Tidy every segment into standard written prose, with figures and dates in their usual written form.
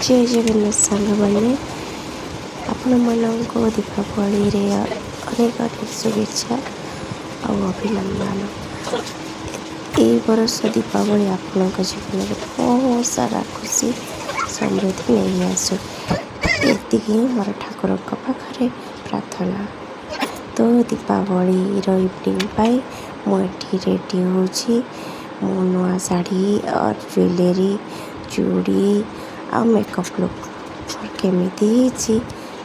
ଜୟ ଜଗନ୍ନାଥ ସାଙ୍ଗମାନେ, ଆପଣମାନଙ୍କୁ ଦୀପାବଳିରେ ଅନେକ ଅନେକ ଶୁଭେଚ୍ଛା ଆଉ ଅଭିନନ୍ଦନ। ଏଇ ବର୍ଷ ଦୀପାବଳି ଆପଣଙ୍କ ଜୀବନରେ ବହୁତ ସାରା ଖୁସି, ସମୃଦ୍ଧି ନେଇ ଆସୁ, ଏତିକି ହିଁ ମୋର ଠାକୁରଙ୍କ ପାଖରେ ପ୍ରାର୍ଥନା। ତ ଦୀପାବଳିର ଇଭିନିଂ ପାଇଁ ମୁଁ ଏଠି ରେଡ଼ି ହେଉଛି। ମୁଁ ନୂଆ ଶାଢ଼ୀ, ଜୁଏଲେରୀ, ଚୁଡ଼ି ଆଉ ମେକଅପ୍ ଲୁକ୍ ମୋର କେମିତି ହେଇଛି,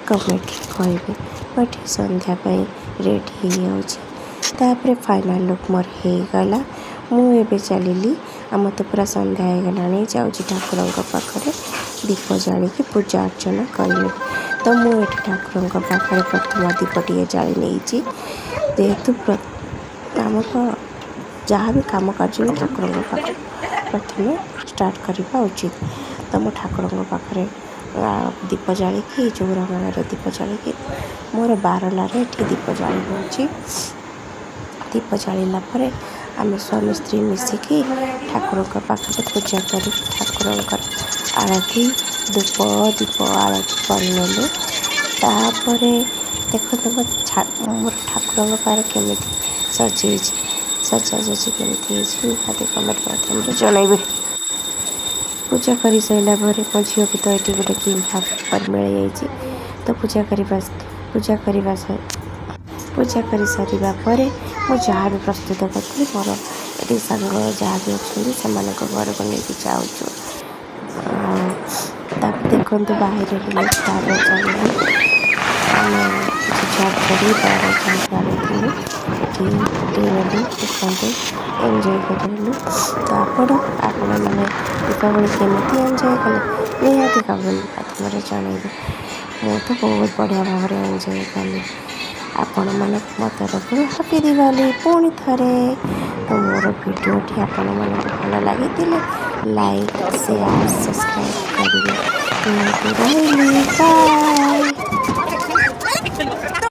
କମେଣ୍ଟରେ କହିବେ। ମୁଁ ଏଠି ସନ୍ଧ୍ୟା ପାଇଁ ରେଡ଼ି ହେଇଯାଉଛି। ତାପରେ ଫାଇନାଲ୍ ଲୁକ୍ ମୋର ହେଇଗଲା। ମୁଁ ଏବେ ଚାଲିଲି, ଆମର ତ ପୁରା ସନ୍ଧ୍ୟା ହେଇଗଲାଣି। ଯାଉଛି ଠାକୁରଙ୍କ ପାଖରେ ଦୀପ ଜାଳିକି ପୂଜା ଅର୍ଚ୍ଚନା କରିନେବି। ତ ମୁଁ ଏଠି ଠାକୁରଙ୍କ ପାଖରେ ପ୍ରଥମ ଦୀପ ଟିକେ ଜାଳି ନେଇଛି। ଯେହେତୁ ଆମର ଯାହା ବି କାମ କାର୍ଯ୍ୟ ବି ଠାକୁରଙ୍କ ପାଖରୁ ପ୍ରଥମେ ଷ୍ଟାର୍ଟ କରିବା ଉଚିତ। ତ ମୁଁ ଠାକୁରଙ୍କ ପାଖରେ ଦୀପ ଜାଳିକି, ଚଉରା ମୂଳରେ ଦୀପ ଜାଳିକି, ମୋର ବାରନାରେ ଏଠି ଦୀପ ଜାଳି ନେଉଛି। ଦୀପ ଜାଳିଲା ପରେ ଆମେ ସ୍ୱାମୀ ସ୍ତ୍ରୀ ମିଶିକି ଠାକୁରଙ୍କ ପାଖରେ ପୂଜା କରିକି ଠାକୁରଙ୍କର ଆଳତି, ଧୂପ, ଦୀପ, ଆଳତି କରିନେଲୁ। ତାପରେ ଦେଖନ୍ତୁ, ମୋର ଠାକୁରଙ୍କ ପାଖରେ କେମିତି ସଜେଇଛି, ସଜାସଜି କେମିତି ହେଇଛି, ନିହାତି କମେଣ୍ଟ ମାଧ୍ୟମରେ ଜଣାଇବେ। ପୂଜା କରିସାରିଲା ପରେ ମୋ ଝିଅକୁ ତ ଏଠି ଗୋଟେ ଗିଫ୍ଟ ମିଳିଯାଇଛି। ତ ପୂଜା କରିସାରିବା ପରେ ମୁଁ ଯାହା ବି ପ୍ରସ୍ତୁତ କରିଥିଲି, ମୋର ଏଠି ସାଙ୍ଗ ଯାହା ବି ଅଛନ୍ତି, ସେମାନଙ୍କ ଘରକୁ ନେଇକି ଯାଉଛୁ। ଆଉ ତାପରେ ଦେଖନ୍ତୁ, ବାହାରେ ତାପରେ ଚାଲିଲୁ ଆମେ। କିଛି ଛଡ଼ଛଡ଼ି ବାଣ କିଣିକି ଆଣିଥିଲୁ, ଏଠି ଫୁଟେଇ ନେଲୁ। ଦେଖନ୍ତୁ, ଏନ୍ଜୟ କରିନେଲୁ। ତ ଆପଣମାନେ ଦୀପାବଳି କେମିତି ଏନ୍ଜୟ କଲେ, ନିହାତି କମେଣ୍ଟ ମାଧ୍ୟମରେ ଜଣାଇବେ। ମୁଁ ତ ବହୁତ ବଢ଼ିଆ ଭାବରେ ଏନ୍ଜୟ କଲି। ଆପଣମାନଙ୍କୁ ମୋ ତରଫରୁ ହାପି ଦିୱାଲି ପୁଣି ଥରେ। ତ ମୋର ଭିଡ଼ିଓଟି ଆପଣମାନଙ୍କୁ ଭଲ ଲାଗିଥିଲେ ଲାଇକ୍, ସେୟାର, ସବସ୍କ୍ରାଇବ୍ କରିବେ ନିହାତି। ରହିଲି, ବାଏ।